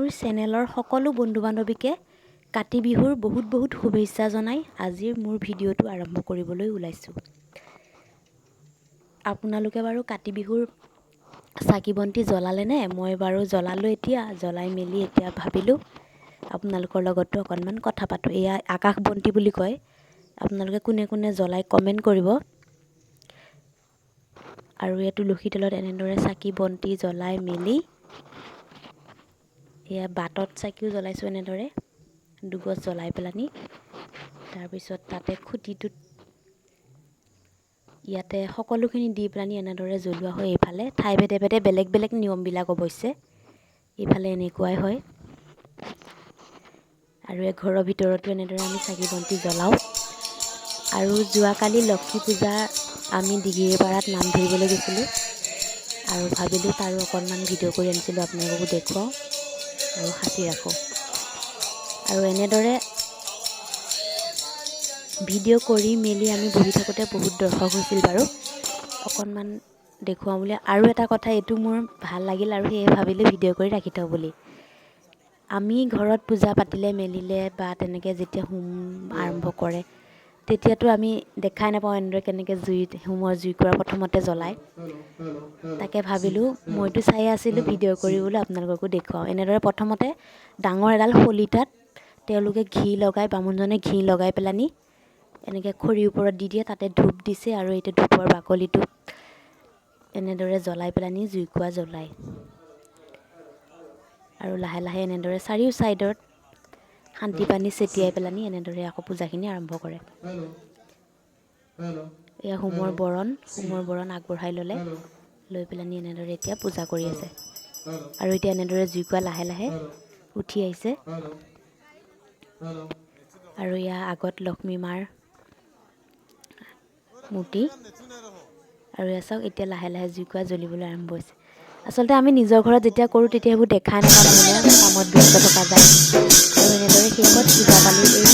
মোৰ চেনেলৰ সকলো বন্ধু বান্ধৱীকে কাতি বিহুৰ বহুত বহুত শুভেচ্ছা জনাই আজিৰ মোৰ ভিডিঅ'টো আৰম্ভ কৰিবলৈ ওলাইছোঁ। আপোনালোকে বাৰু কাতি বিহুৰ চাকি বন্তি জ্বলালেনে? মই বাৰু জ্বলালোঁ। এতিয়া জ্বলাই মেলি এতিয়া ভাবিলোঁ আপোনালোকৰ লগতো অকণমান কথা পাতোঁ। এয়া আকাশ বন্তি বুলি কয়। আপোনালোকে কোনে কোনে জ্বলাই কমেণ্ট কৰিব। আৰু এই তুলসী তলত এনেদৰে চাকি বন্তি জ্বলাই মেলি এয়া বাটত চাকিও জ্বলাইছোঁ। এনেদৰে দুগছ জ্বলাই পেলানি তাৰপিছত তাতে খুটিটোত ইয়াতে সকলোখিনি দি পেলানি এনেদৰে জ্বলোৱা হয়। এইফালে ঠাই ভেদে ভেদে বেলেগ বেলেগ নিয়মবিলাক অৱশ্যে। এইফালে এনেকুৱাই হয়। আৰু এই ঘৰৰ ভিতৰতো এনেদৰে আমি চাকি বন্তি জ্বলাওঁ। আৰু যোৱাকালি লক্ষী পূজা আমি দিঘিৰপাৰাত নাম ধৰিবলৈ গৈছিলোঁ আৰু ভাবিলোঁ তাৰো অকণমান ভিডিঅ' কৰি আনিছিলোঁ, আপোনালোককো দেখুৱাওঁ আৰু সাঁচি ৰাখোঁ। আৰু এনেদৰে ভিডিঅ' কৰি মেলি আমি বহি থাকোঁতে বহুত দৰ্শক হৈছিল বাৰু, অকণমান দেখুৱাওঁ বুলি। আৰু এটা কথা, এইটো মোৰ ভাল লাগিল আৰু সেয়ে ভাবিলোঁ ভিডিঅ' কৰি ৰাখি থওঁ বুলি। আমি ঘৰত পূজা পাতিলে মেলিলে বা তেনেকৈ যেতিয়া হোম আৰম্ভ কৰে, তেতিয়াতো আমি দেখাই নাপাওঁ এনেদৰে কেনেকৈ জুইত হোমৰ জুইকুৰা প্ৰথমতে জ্বলায়। তাকে ভাবিলোঁ, মইতো চাই আছিলোঁ, ভিডিঅ' কৰি বোলো আপোনালোককো দেখুৱাওঁ। এনেদৰে প্ৰথমতে ডাঙৰ এডাল শলিতাত তেওঁলোকে ঘি লগাই, বামুণজনে ঘি লগাই পেলানি এনেকৈ খৰিৰ ওপৰত দি দিয়ে। তাতে ধূপ দিছে আৰু এতিয়া ধূপৰ বাকলিটো এনেদৰে জ্বলাই পেলানি জুইকুৰা জ্বলায়। আৰু লাহে লাহে এনেদৰে চাৰিও ছাইডত শান্তি পানী ছটিয়াই পেলানি এনেদৰে আকৌ পূজাখিনি আৰম্ভ কৰে। এয়া হোমৰ বৰণ আগবঢ়াই ল'লে। লৈ পেলানি এনেদৰে এতিয়া পূজা কৰি আছে। আৰু এতিয়া এনেদৰে জুইকুৰা লাহে লাহে উঠি আহিছে। আৰু ইয়াৰ আগত লক্ষ্মী মাৰ মূৰ্তি। আৰু এয়া চাওক, এতিয়া লাহে লাহে জুইকুৰা জ্বলিবলৈ আৰম্ভ হৈছে। আচলতে আমি নিজৰ ঘৰত যেতিয়া কৰোঁ, তেতিয়া সেইবোৰ দেখাই নাপাওঁ নহ'লে কামত ব্যস্ত থকা যায়। আৰু এনেদৰে শেষত পূজা পালিৰ এই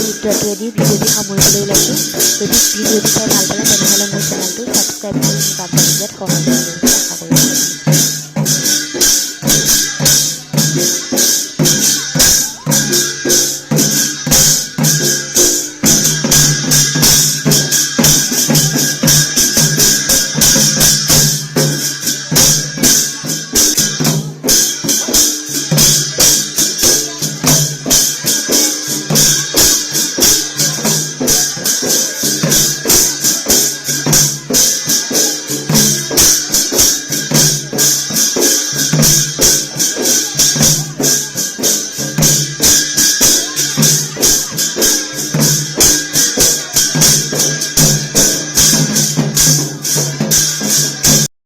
নৃত্যটোৱেদি ভিডিঅ'টি সামৰিবলৈ ওলাইছোঁ। যদি ভিডিঅ'টি চাই ভাল পালে, তেনেহ'লে মোৰ চেনেলটো ছাবস্ক্ৰাইব কৰি মোক আগবাঢ়ি যোৱাত সহায় কৰিব।